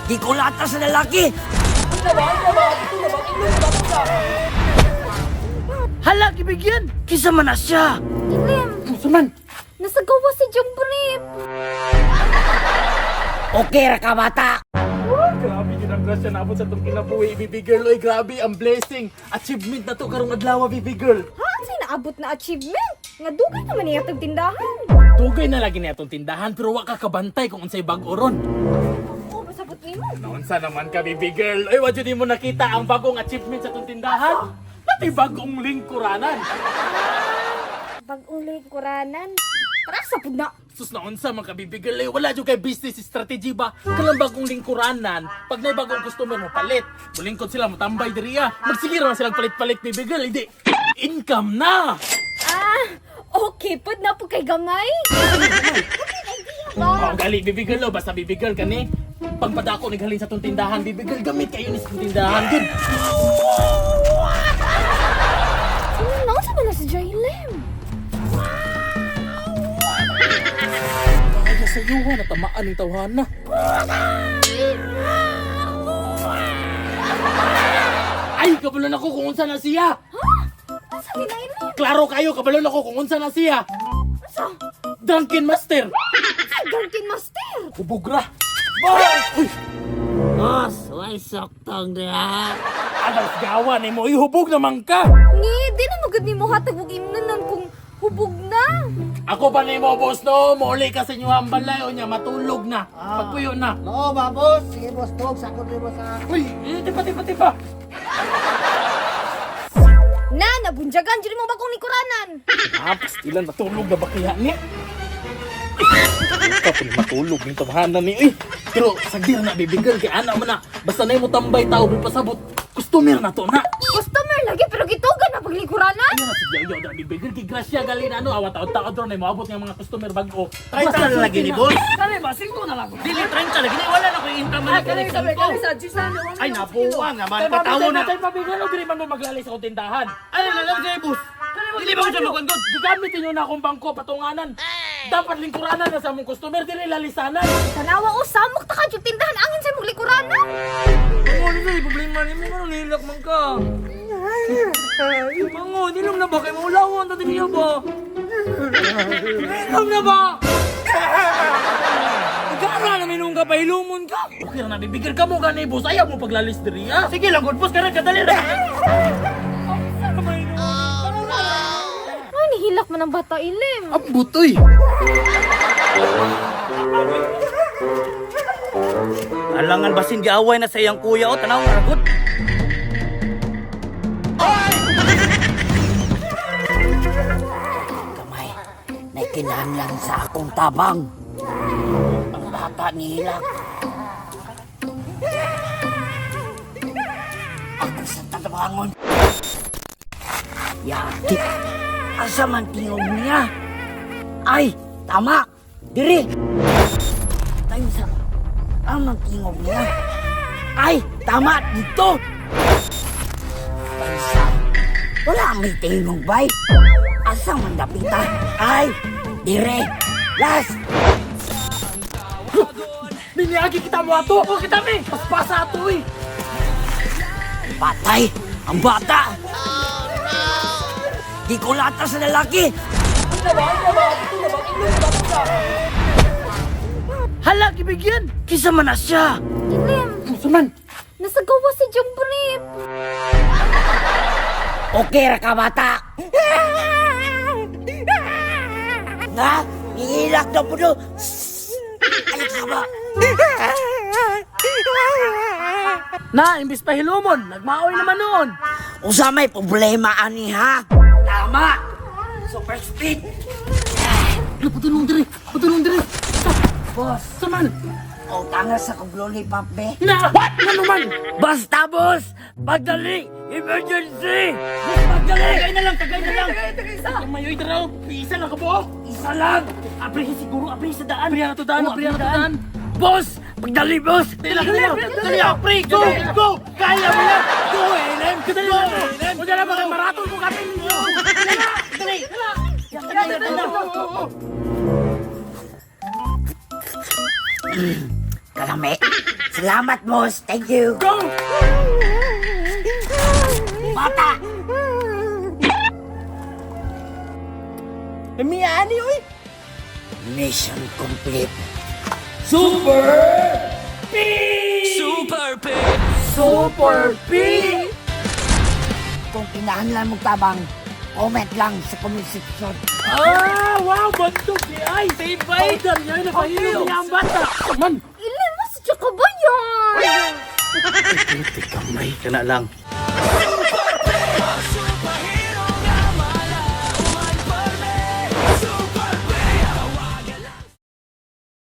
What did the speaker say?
Gikulata sa lalaki! Hala, gibigyan! Kisa man na siya! Ilim, Unsa man? nasa gawa si Jumbrip. Okay ra ka, bata! Grabe yun ang grasya na abot sa itong kinabuhi, baby girl. Oy, grabe ang blessing. Achievement na to karong adlaw, baby girl. Ha? Sa'y naabot na achievement? Nga dugay naman niya itong tindahan. Dugay na lagi na itong tindahan pero wa ka kabantay kung unsay bag-o ron. Oo, masabot nimo. Naunsa naman ka, baby girl. Oy, wa jud mo nakita ang bagong achievement sa itong tindahan. Pati bagong lingkuranan. Bagong lingkuranan. Para sa pud na. Sus, naunsa man ka, baby girl. Eh, wala jud kay business strategy ba? Kanang bagong lingkuranan, pag may bagong customer mo palit, mulingkod sila motambay diri ah. Magsige ra man silang palit-palit, baby girl. Hindi income na. Ah, okay pud na po kay gamay. Oh, gali, baby girl, oh, basta baby girl kani. Pagpadako ni halin sa tong tindahan, baby girl, gamit kayo ni sa tong tindahan. Good. Ano na sa na si Jailem? Kaya sa iyo, ha, natamaan yung tawhana. Ay, kabalon ako kung unsa na siya. Ha? Asa ginailim? Klaro kayo, kabalon ako kung unsa na siya. Asa? Drunken Master. Sa Drunken Master. Hubugra. Boy! Uy, Boss, way soktong diha. alas gawa ni mo, ihubog naman ka. Ngi, di na magud nimo hatag og imnanan kung hubog na. Ako pa ni mo, boss, no? Mauli ka sa inyo ang balay o niya, matulog na. Pagpuyo na. Oo ba, boss? Sige, boss. Tug, sakot rin, boss, ha? Uy, eh, tipa, tipa, tipa. Na, nabunjagan jud mo bagong lingkuranan. Ah, pastilan, matulog na ba kaya niya? Kapag matulog yung tawanan ni eh. Pero sagdir na, baby girl, kay ana man na. Basta na mo tambay tao, may pasabot. Customer na to na. Customer lagi pero gitugan na paglingkuranan. Ayun na, sige, ayaw na, baby girl. Kay Gracia gali na ano, awa taon-taon doon, ay moabot ng mga customer bago. Basta na lagi ni boss. Kani ba singko na lang. Dili 30 lagi ni wala na ko income na Kani sabi kani sa Gisa Ay nabuwang naman patawo na. Tayo, baby girl, dili man mo maglalay sa akong tindahan. Ano na lang kay boss? Dili ba ko siya magkondod? Gigamit ninyo na akong bangko, patunganan. Dapat lingkuranan na sa among customer, dili lalisanan. Tanawa o samok ta ka jud tindahan angin sa imong lingkuranan. Ano na problema nimo ngano nilak man ka? Mango, nilom na ba kay maulawan ta niya ba? Nilom na ba? Nagkara na minung ka pahilumon ka. Okay ra na, baby girl, kamo gani, boss. Ayaw mo paglalis diri, ah. Sige lang good boss kana kadali ra. Ay, nihilak man ang bata ilim. Ang butoy. Alangan basin giaway na sa iyang kuya o tanaw nga gud. Kamay, nakinahanglan sa akong tabang. Ang bata ni Hilak. Ako sa tatabangon. Yati, asa man tingog niya? Ay, tama! Diri! Tayo sa... Amang tingog niya. Ay, tama! Dito! Tayo wala may tingog, bay. Asa man dapita? Ay, dire. Las! Niniagi kita mo ato! O kita mi! Paspasa ato eh! Patay! Ang bata! Di ko lata sa lalaki! Hala, gibigyan! Kisa man na siya! Ilim, Unsa man? nasa gawa si Jumbrip. Okay ra ka, bata! Nga! Nihilak na po do! Ay, ka ba? Na, imbis pa hilumon, nagmaoy naman noon. Usa may problema ani ha? Tama! Super speed! Ano, patulong diri! Patulong diri! Boss, Sa man? o tanga sa kong lollipop, be. Na! What? Ano man? Basta, boss! Pagdali! Emergency! Boss, pagdali! Tagay na lang, tagay na lang! Kamayoy daraw, isa lang ka buo! Isa lang! Abrihin siguro, abrihin sa daan! Abrihin na to daan, abrihin na to daan! Boss! Pagdali, boss! Dali lang, dali lang! Dali lang, pre! Go! Go! Kaya mo yan! Go, Ellen! Go, Ellen! O dyan na ba kayo maraton kung kapin ninyo? Dali! Dali! Dali! Dali! Kalami. Salamat, boss. Thank you. Go! Bata! Miani, oy! Mission complete. Super P! Super P! Super P! Kung kinahanglan mong tabang, comment lang sa comment section. Ah, wow, bantog si Ay! Save bay! Powder niya, napahilo niya ang bata! Man! Ilan mo sa tsaka ba yan? Kamay ka na lang.